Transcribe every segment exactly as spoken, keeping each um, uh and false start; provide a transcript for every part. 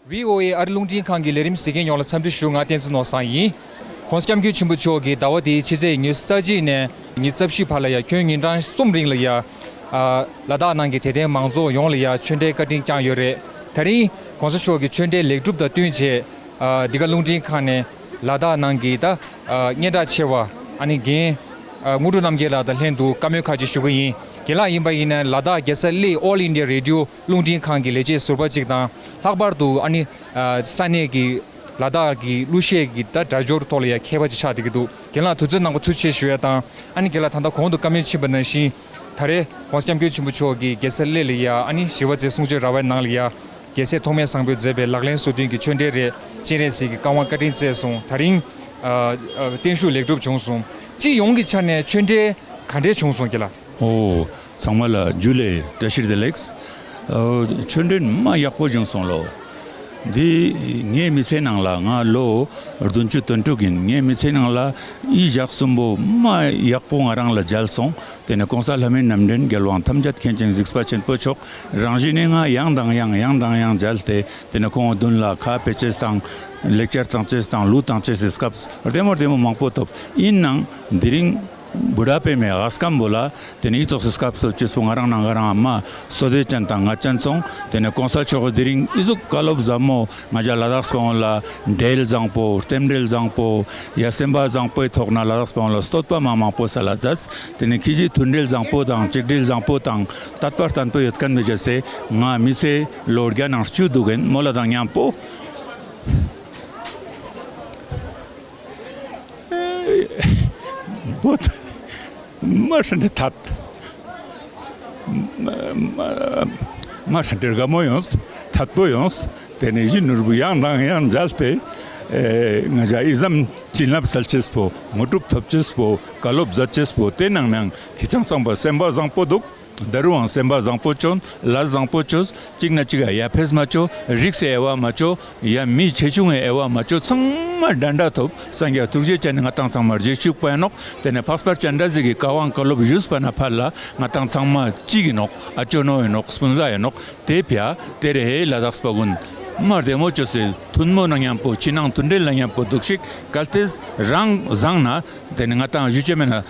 བྷི་ཨོ་ཨེ་ཨ་རི་རླུང་འཕྲིན་ཁང་གི་ལས་རིམ་གཟིགས་མཁན་ཡོངས་ལ་འཚམས་འདྲི་ཞུ། ང་བསྟན་འཛིན་ནོར་བཟང་ཡིན། ༸གོང་ས་༸སྐྱབས་མགོན་ཆེན་པོ་མཆོག་གིས་ཟླ་བ་འདིའི་ཕྱི་ཚེས་ཉི་ཤུ་རྩ་གཅིག་ནས་ཉི་ཤུ་རྩ་བཞི་བར་ལ་ཡ་ཁྱོན་ཉིན་གྲངས་གསུམ་རིང་ལ་ཡ། ཨ། ལ་དྭགས་ནང་གི་དད་ལྡན་མང་ཚོགས་ཡོངས་ལ་ཡ་ཆོས་འབྲེལ་བཀའ་དྲིན་བསྐྱངས་ཡོད་རེད། དེ་རིང་༸གོང་ས་མཆོག་གི་ཆོས་འབྲེལ་ལེགས་གྲུབ་དང་བསྟུན་བྱས། ཨ། འདི་ག་རླུང་འཕྲིན་ཁང་ནས་ལ་དྭགས་ནང་གི་ད། ཨ། སྙན་གྲགས་ཆེ་བ་ཨ་ནི་རྒན། ཨ། དངོས་གྲུབ་རྣམ་རྒྱལ་ལགས་དང་ལྷན་དུ་བཀའ་མོལ་ཁག་ཅིག་ཞུ་གི་ཡིན། རྒན་ལགས་ཡིན་པ་ཡིན་ན་ལ་དྭགས་རྒྱལ་ས་གླེ་All India Radio རླུང་འཕྲིན་ཁང་གི་ལས་བྱེད་ཟུར་པ་ཅིག་དང་། ལྷག་པར་དུ་ཨ་ནི། ཨ། ས་གནས་ཀྱི་ལ་དྭགས་ཀྱི་གླུ་གཞས་ཀྱི་ད་སྒྲ་སྦྱོར་ཐོག་ལ་ཡང་མཁས་པ་ཅིག་ཆགས་བསྡད་ཀྱི་འདུག་རྒན་ལགས་དུས་ཚོད་གནང་བར་ཐུགས་རྗེ་ཆེ་ཞུ་ཡ་དང་། ཨ་ནི་རྒན་ལགས་ད་ལྟ་གོང་དུ་བཀའ་མོལ་ཕྱིན་པ་ནང་བཞིན། ད་རེས་༸གོང་ས་༸སྐྱབས་མགོན་ཆེན་པོ་མཆོག་གིས་རྒྱལ་ས་གླེ་ལ་ཡ་ཨ་ནི་ཞི་བ་འཚོའི་གསུང་ཆོས་ར་བའི་ནང་ལ་ཡ། རྒྱལ་སྲས་ཐོགས་མེད་བཟང་པོས་མཛད་པའི་ལག་ལེན་སོ་བདུན་གྱི་ཆོས་འབྲེལ་རེད། སྤྱན་རས་གཟིགས་ཀྱི་བཀའ་དབང་བཀའ་དྲིན་བསྩལ་སོང་། ད་རིང་། ཨ། ཨ། བརྟན་བཞུགས་ལེགས་གྲུབ་བྱུང་སོང་། སྤྱི་ཡོངས་ཀྱི་ཆ་ནས་ཆོས་འབྲེལ་ག་འདྲས་བྱུང་སོང་རྒན་ལགས། ཨོ། ཚང་མ་ལ་ཇུ་ལེ་བཀྲ་ཤིས་བདེ་ལེགས། ཨོ། ཆོས་འབྲེལ་མ་ཡག་པོ་བྱུང་སོང་ལོ། འདི་ངའི་མི་ཚེ་ནང་ལ་ང་ལོ་བདུན་ཅུ་དོན་དྲུག་ཡིན། ངའི་མི་ཚེ་ནང་ལ་ཨི་ཞག་གསུམ་པོ་མ་ཡག་པོ་ང་རང་ལ་མཇལ་སོང་། དེ་ནས་གོང་ས་ལྷ་མིའི་རྣམ་འདྲེན་རྒྱལ་དབང་ཐམས་ཅད་མཁྱེན་ཅིང་གཟིགས་པ་ཆེན་པོ་མཆོག་རང་བཞིན་ནས་ང་ཡང་དང་ཡང་ཡང་དང་ཡང་མཇལ་ཏེ། དེ་ནས་ཁོང་མདུན་ལ་ཁ་ཕྱེ་ཅེས་དང་། ལེགས་སྦྱར་བཏང་ཅེས་དང་གླུ་བཏང་ཅེས་སི་སྐབས་བདེ་མོ་བདེ་མོ་མང་པོ་ཐོབ། ཡིན་ནའང་དེ་རིང་བུ་ཌ་པེ་མེ་ཨ་སྐམ་བོ་ལ། དེ་ནས་ཨི་ཙོགས་སི་སྐབས་སུ་ཅེས་པོ་ང་རང་ནང་ང་རང་ཨ་མ་བསོད་བདེ་ཅན་དང་ང་ཅན་སོང་། དེ་ནས་གོང་ས་མཆོག་གི་དེ་རིང་ཨི་ཟུག་བཀའ་སློབ་ཟབ་མོ། ང་ཅག་ལ་དྭགས་པ་བོ་ལ་འབྲེལ་བཟང་པོ། རྟེན་འབྲེལ་བཟང་པོ། ཡ་སེམས་པ་བཟང་པོའི་ཐོག་ན་ལ་དྭགས་པ་བོ་ལ་བསྟོད་པ་མ་མང་པོ་ས་ལ་མཛད། དེ་ནས་ཁྱེད་ཀྱིས་མཐུན་འབྲེལ་བཟང་པོ་དང་གཅིག་སྒྲིལ་བཟང་པོ་དང་དད་པ་བརྟན་པོ་ཡོད་མཁན་མི་བྱས་ཏེ། ང་མི་ཚེ་ལོ་བརྒྱ་ནང་བཅུ་འདུག་གིན་མོ་ལ་དང་མཉམ་པོ། བོད་མ་ཧྲ་འདྲེ་ཐད། མ་ཧྲ་འདྲེ་དགའ་མོ་ཡོངས། ཐད་པོ་ཡོངས། དེ་ནས་གཞིས་ནོར་བུ་ཡང་དང་ཡང་མཇལ་ཏེ། ང་ཅག་ཨི་ཙམ་བྱིན་རླབས་སལ་ཅེས་པོ། དངོས་གྲུབ་ཐོབ་ཅེས་པོ། བཀའ་སློབ་མཛད་ཅེས་པོ། དེ་ནང་ནས་ཁྱེད་ཅག་ཚང་པ་སེམས་པ་བཟང་པོ་འདུག་ད་རུང་སེམས་པ་བཟང་པོ་བཅོ། ལས་བཟང་པོ་བཅོ། གཅིག་ན་གཅིག་ག་ཡར་ཕེབས་མ་བཅོ། རིགས་སི་དབྱེ་བ་མ་བཅོ། ཡ་མི་ཆེ་ཆུང་ངི་དབྱེ་བ་མ་བཅོ། ཚང་མ་འདྲ་འདྲ་ཐོབ། སངས་རྒྱས་ཐུགས་རྗེ་ཅན་ནི་ང་ཏང་ཚང་མར་རྗེས་ཤུགས་པ་ཡིན་ནོག་དེ་ནས་འཕགས་པ་སྤྱན་རས་གཟིགས་ཀྱི་བཀའ་དབང་བཀའ་སློབ་ཞུས་པ་ན་ཕར་ལ་ང་ཏང་ཚང་མ་གཅིག་ཡིན་ནོག་ཨ་ཅོ་ནོ་ཡིན་ནོག་སྤུན་ཟླ་ཡིན་ནོག་དེ་ཕྱིར་དེ་རེད། ཧེ་ལ་དྭགས་པ་ཀུན་མ་བདེ་མོ་བཅོས་སེ་ཐུན་མོང་ན་མཉམ་པོ། ཕྱི་ནང་མཐུན་འབྲེལ་ལ་མཉམ་པོ་འདུག་ཤིག་གལ་ཏེ་རང་བཟང་ན་དེ་ནི་ང་ཏང་ཞུ་ཅེས་མེད་ན།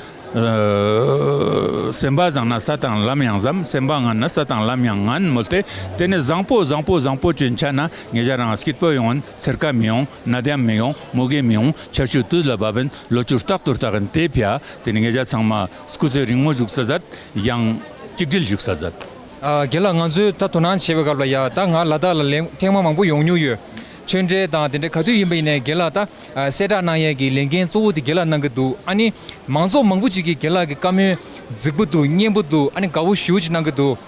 སེམས་པ་བཟང་ན་ས་དང་ལམ་ཡང་ཟབ། སེམས་པ་ངན་ན་ས་དང་ལམ་ཡང་ངན་མོལ་ཏེ། དེ་ནས་བཟང་པོ་བཟང་པོ་བཟང་པོ་ཅན་ཆ་ན་ངེད་ཅག་རང་སྐྱིད་པོ་ཡོང་ཡིན། སེར་ཁ་མི་ཡོང་། ནད་ཡམས་མི་ཡོང་། མུ་གེ་མི་ཡོང་། ཆར་ཆུ་དུས་ལ་བབ་ཡིན། ལོ་ཆུ་རྟག་ཏུ་རྟག་ཡིན། དེ་ཕྱིར་དེ་ནས་ངེད་ཅག་ཚང་མ་སྐུ་ཚེ་རིང་མོ་བཞུགས་ས་མཛད། ཡང་གཅིག་སྒྲིལ་བཞུགས་ས་མཛད། ཨ། རྒན་ལགས་ང་ཚོས་ད་དོ་སྣང་བྱེད་པའི་སྐབས་ལ་ཡ་ད་ང་ལ་དྭགས་ལ་ལན་ཐེངས་མ་མང་པོ་ཡོང་མྱོང་ཡོད། ཆོས་འབྲེལ་དང་དེ་འདྲ་ག་དུས་ཡིན་པ་ཡིན་ནའི་རྒན་ལགས་ད། ཨ། གསལ་བསྒྲགས་གནང་ཡས་ཀྱི་ལས་འགན་གཙོ་བོ་དེ་རྒན་ལགས་གནང་གི་འདུག་ཨ་ནི་མང་ཚོགས་མང་པོ་ཅིག་གིས་རྒན་ལགས་ཀྱི་བཀའ་མོལ་རྫིག་པོ་འདུག་སྙན་པོ་འདུག་ཨ་ནི་དགའ་བོ་ཞེ་པོ་ཅིག་གནང་གི་འདུག་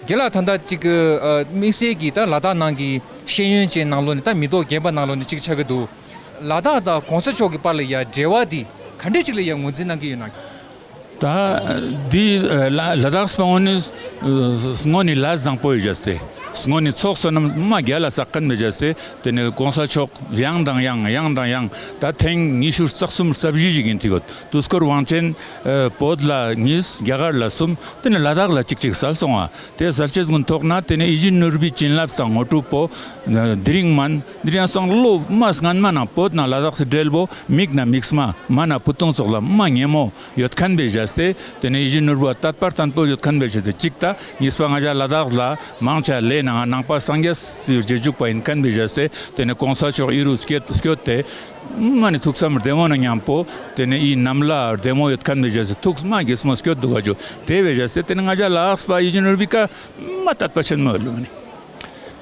རྒན་ལགས་ད་ལྟ་ཅིག་གི། ཨ། དམིགས་བསལ་གྱི་ད་ལ་དྭགས་ནང་གི་ཤེས་ཡོན་ཅན་ནང་ལོགས་ནས་ད་མི་ཐོག་རྒན་པ་ནང་ལོགས་ནས་ཅིག་ཆགས་ཀྱི་འདུག་ལ་དྭགས་དང་གོང་ས་མཆོག་གི་བར་ལ་ཡ་འབྲེལ་བ་འདི་ག་འདྲས་ཅིག་ལ་ཡ་ངོས་འཛིན་གནང་གི་ཡོད་ན། ད་འདི་ལ་ལ་དྭགས་པ་ངོས་ནས་དངོས་ནས་ལས་བཟང་པོ་ཡོད་བྱས་ཏེ། དངོས་ནས་ཚོགས་བསོད་ནམས་མ་རྒྱ་ལ་བསགས་མཁན་མེད་བྱས་ཏེ། དེ་ནས་གོང་ས་མཆོག་ཡང་དང་ཡང་ཡང་དང་ཡང་ད་ཐེངས་ཉི་ཤུ་རྩ་གསུམ་རྩ་བཞི་ཞིག་ཡིན་དུས་ཡོད། དུས་འཁོར་དབང་ཆེན་བོད་ལ་གཉིས། རྒྱ་གར་ལ་གསུམ། དེ་ནས་ལ་དྭགས་ལ་གཅིག་གཅིག་སལ་སོང་བ། དེ་སལ་ཆེད་ཀུན་ཐོག་ན་དེ་ནས་ཡིད་བཞིན་ནོར་བུའི་བྱིན་རླབས་དང་དངོས་གྲུབ་པོ། དེ་རིང་མན་དེ་རིང་སང་ལོ་མ་སྔན་མ་ན་བོད་ན་ལ་དྭགས་སི་འབྲེལ་བོ་མིག་ན་མིག་སྨ་མ་ན་བུ་ཏུང་སོགས་ལ་མ་ཉེ་མོ་ཡོད་མཁན་བས་བྱས་ཏེ། དེ་ནས་ཡིད་བཞིན་ནོར་བུ་དད་པ་བརྟན་པོ་ཡོད་མཁན་བས་བྱས་ཏེ་གཅིག་ད་གཉིས་པ་ང་ཅག་ལ་དྭགས་ལ་མང་ཆེ་ལས་ནང་ནང་པ་སངས་རྒྱས་སི་རྗེས་འཇུག་པ་ཡིན་མཁན་བས་བྱས་ཏེ། དེ་ནས་གོང་ས་མཆོག་ཨི་རུ་སྐྱོད་སྐྱོད་དེ། མ་ནི་ཐུགས་བསམ་བདེ་མོ་ན་མཉམ་པོ། དེ་ནས་ཨི་ནམ་ལ་བདེ་མོ་ཡོད་མཁན་བས་བྱས་ཏེ་ཐུགས་མ་དགྱེས་མོ་སྐྱོད་འདུག་ག་ཇུ། དེ་བས་བྱས་ཏེ་དེ་ནས་ང་ཅག་ལ་དྭགས་པ་ཡིད་བཞིན་ནོར་བུའི་ཀ་མ་དད་པ་ཆེན་མོ་ཡོད་ལུགས་ནི།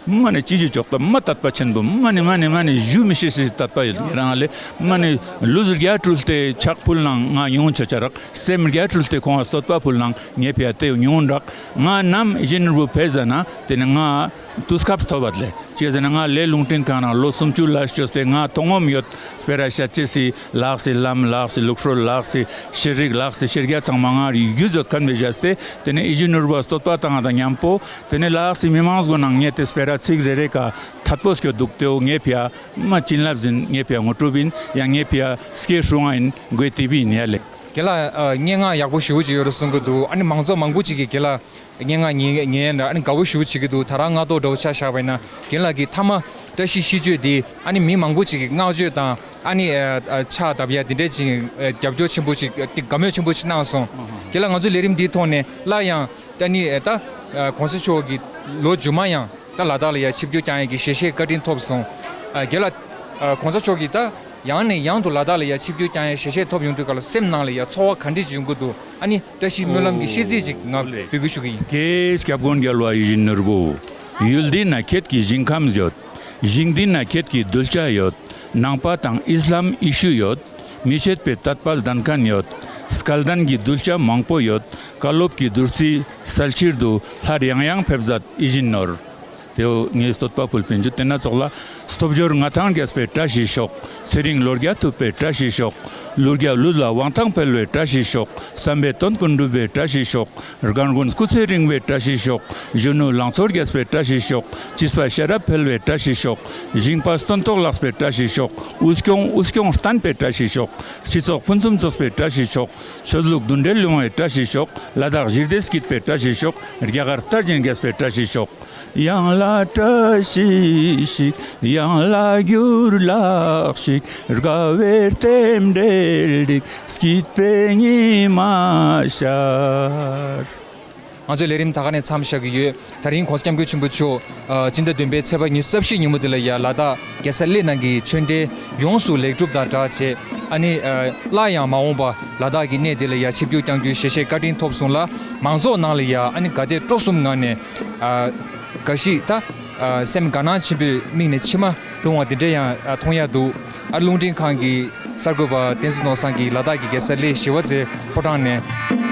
མ་ནི་ཅི་ཞིག་ཅོག་ད་མ་དད་པ་ཆེན་པོ། མ་ནི་མ་ནི་མ་ནི་ཞུ་མི་ཤེས་སི་དད་པ་ཡོད་ངེད་རང་ལས། མ་ནི་ལུས་རྒྱ་སྤྲུལ་ཏེ་ཕྱག་ཕུལ་ནང་ང་ཉུང་ཆ་ཆ་རག་སེམས་རྒྱ་སྤྲུལ་ཏེ་ཁོང་ལ་བསྟོད་པ་ཕུལ་ནང་ངེད་ཕྱིར་དེ་ཉུང་རག་ང་ནམ་ཡིད་བཞིན་ནོར་བུ་ཕེབས་ཟ་ན་དེ་ནི་ང་དུས་སྐབས་ཐོབ་པ་ལས། ཅི་ཟེར་ན་ང་ལས་རླུང་འཕྲིན་ཁང་ནང་ལོ་སུམ་ཅུ་ལ་སྐྱོད་དེ་ང་མཐོང་ངོམ་ཡོད། སྤེ་ར་བཤད་ཅེས་སི་ལ་དྭགས་སི་ལམ། ལ་དྭགས་སི་ལུགས་སྲོལ། ལ་དྭགས་སི་ཤེས་རིག་ལ་དྭགས་སི་ཤེས་རྒྱ་ཚང་མ་ང་རི་རྒྱུས་ཡོད་མཁན་བས་བྱས་ཏེ། དེ་ནས་ཡིད་བཞིན་ནོར་བུ་བསྟོད་པ་བཏང་དང་མཉམ་པོ། དེ་ནས་ལ་དྭགས་སི་མི་མང་གི་ནང་ངེད་དེ་སྤེ་ར་ཚིག་རེ་རེ་ཀ་ཐད་པོ་སྐྱོད་འདུག་དེའོ་ངེད་ཕྱིར་མ་བྱིན་རླབས་ཡིན། ངེད་ཕྱིར་དངོས་གྲུབ་ཡིན། ཡང་ངེད་ཕྱིར་སྐྱེ་སྲུང་བ་ཡིན། མགོའི་དེ་བི་ཡིན་ཡ་ལེ། རྒན་ལགས། ཨ། སྙན་ངག་ཡག་པོ་ཞེ་པོ་ཅིག་ཡོད་རེད་གསུང་གི་འདུག་ཨ་ནི་མང་ཚོགས་མང་པོ་ཅིག་གིས་རྒན་ལགས་སྙན་ངག་ཉན་ཉན་ཡ་འདྲ་ཨ་ནི་དགའ་བོ་ཞེ་པོ་བྱེད་ཀྱི་འདུག་ད་རང་སྔ་ཐོག་འདྲ་བོ་ཆ་བཞག་པ་ཡིན་ན་རྒན་ལགས་ཀྱིས་མཐའ་མ་ བཀྲ་ཤིས་ཤིས་བརྗོད་འདི་ཨ་ནི་མི་མང་པོ་ཅིག་གིས་བསྔགས་བརྗོད་དང་ཨ་ནི་ཨ་ཨ་ཕྱག་བརྡབ་ཡ་འདི་འདྲས་ཅིག་ཨ་རྒྱབ་སྐྱོར་ཆེན་པོ་ཅིག་ཨ་དགའ་མོས་ཆེན་པོ་ཅིག་གནང་སོང་། དེ་ལ་ང་ཚོའི་ལས་རིམ་འདིའི་ཐོག་ནས་སླར་ཡང་ཨ་ནི་ཨ་ད་ཨ་གོང་ས་མཆོག་གིས་ལོ་རྗེས་མ་ཡང་ད་ལ་དྭགས་ལ་ཡ་ཆིབས་བསྒྱུར་བསྐྱངས་ཡས་ཀྱི་ཞལ་བཞེས་བཀའ་དྲིན་ཐོབ་སོང་། ཨ་རྒན་ལགས། ཨ་གོང་ས་མཆོག་གིས་ད་ཡང་ནས་ཡང་དུ་ལ་དྭགས་ལ་ཡ་ཆིབས་བསྒྱུར་བསྐྱངས་ཡས་ཞལ་བཞེས་ཐོབ་ཡོང་དུས་སྐབས་ལ་སེམས་ནང་ལ་ཡ་ཚོར་བ་ག་འདྲས་ཅིག་ཡོང་གི་འདུག་ཨ་ནི་བཀྲ་ཤིས་སྨོན་ལམ་གྱི་ཤིས་ཚིག་ཅིག་ང་འབོད་སྐུལ་ཞུ་གི་ཡིན། ཀྱེ་སྐྱབས་མགོན་རྒྱལ་བ་ཡིད་བཞིན་ནོར་བུ། ཡུལ་འདི་ན་ཁྱེད་ཀྱི་ཞིང་ཁམས་ཡོད། ཞིང་འདི་ན་ཁྱེད་ཀྱི་གདུལ་བྱ་ཡོད། ནང་པ་དང་ཨི་སི་ལམ་ཡེ་ཤུ་ཡོད། མི་ཕྱེད་པའི་དད་པ་ལྡན་མཁན་ཡོད། སྐལ་ལྡན་གྱི་གདུལ་བྱ་མང་པོ་ཡོད། བཀའ་སློབ་ཀྱི་བདུད་རྩི་གསལ་ཕྱིར་དུ་སླར་ཡང་ཡང་ཕེབས་མཛད་ཡིད་བཞིན་ནོར། དེའོ་ངས་བསྟོད་པ་ཕུལ་བའི་མཇུག་དེ་ན་ཚོགས་ལ། སྟོབས་འབྱོར་མངའ་ཐང་རྒྱས་པའི་བཀྲ་ཤིས་ཤོག། ཚེ་རིང་ལོ་བརྒྱ་ཐུབ་པའི་བཀྲ་ཤིས་ཤོག། ལུས་རྒྱུད་ལུས་ལ་དབང་ཐང་འཕེལ་བའི་བཀྲ་ཤིས་ཤོག། བསམ་པའི་དོན་ཀུན་འགྲུབ་པའི་བཀྲ་ཤིས་ཤོག། རྒན་རྒོན་སྐུ་ཚེ་རིང་བའི་བཀྲ་ཤིས་ཤོག། གཞོན་ནུ་ལང་ཚོ་རྒྱས་པའི་བཀྲ་ཤིས་ཤོག། བྱིས་པ་ཤེས་རབ་འཕེལ་བའི་བཀྲ་ཤིས་ཤོག། ཞིང་པ་སྟོན་ཐོག་ལགས་པའི་བཀྲ་ཤིས་ཤོག། དབུལ་སྐྱོང་དབུལ་སྐྱོང་བརྟན་པའི་བཀྲ་ཤིས་ཤོག། སྤྱི་ཚོགས་ཕུན་སུམ་ཚོགས་པའི་བཀྲ་ཤིས་ཤོག། ཆོས་ལུགས་འདུ་འབྲེལ་ཡོང་བའི་བཀྲ་ཤིས་ཤོག། ལ་དྭགས་ཞི་བདེ་སྐྱིད་པའི་བཀྲ་ཤིས་ཤོག། རྒྱ་གར་ལྟར་བཞིན་རྒྱས་པའི་བཀྲ་ཤིས་ཤོག། ཡང་ལ་བཀྲ་ཤིས་ཤིག། ཡང་ལ་གྱུར་ལགས་ཤིག། དགའ་བའི་རྟེན་འབྲེལ་འགྲིག། སྐྱིད་པའི་ཉི་མ་ཤར། ང་ཚོའི་ལས་རིམ་ད་ག་ནས་མཚམས་བཞག་གི་ཡོད། དེ་རིང་༸གོང་ས་༸སྐྱབས་མགོན་ཆེན་པོ་མཆོག་ཨ་སྤྱི་ཟླ་བདུན་པའི་ཚེས་པ་ཉི་ཤུ་རྩ་བཞིའི་ཉིན་མོ་འདི་ལ་ཡ་ལ་དྭགས་རྒྱལ་ས་གླེ་ནང་གི་ཆོས་འབྲེལ་ཡོངས་སུ་ལེགས་གྲུབ་དང་སྦྲགས་བྱས། ཨ་ནི་ཨ་སླར་ཡང་མ་འོངས་པ་ལ་དྭགས་ཀྱི་གནས་འདི་ལ་ཡ་ཆིབས་བསྒྱུར་བསྐྱང་རྒྱུའི་ཞལ་བཞེས་བཀའ་དྲིན་ཐོབ་སོང་ལ། མང་ཚོགས་ནང་ལ་ཡ་ཨ་ནི་དགའ་དད་སྤྲོ་གསུམ་ངང་ནས་ཨ་དགའ་ཞིག་ད་ཨ་སེམས་དགའ་སྣང་ཆེན་པོས་མིག་ནས་མཆི་མ་ལྷུང་བ་འདི་འདྲ་ཡང་ཨ་མཐོང་ཡ་འདུག་ཨ་རླུང་འཕྲིན་ཁང་གི་གསར་འགོད་པ་བསྟན་འཛིན་ནོར་བཟང་གིས་ལ་དྭགས་ཀྱི་རྒྱལ་ས་གླེ་ཞི་བ་རྩེ་ཕོ་བྲང་ནས།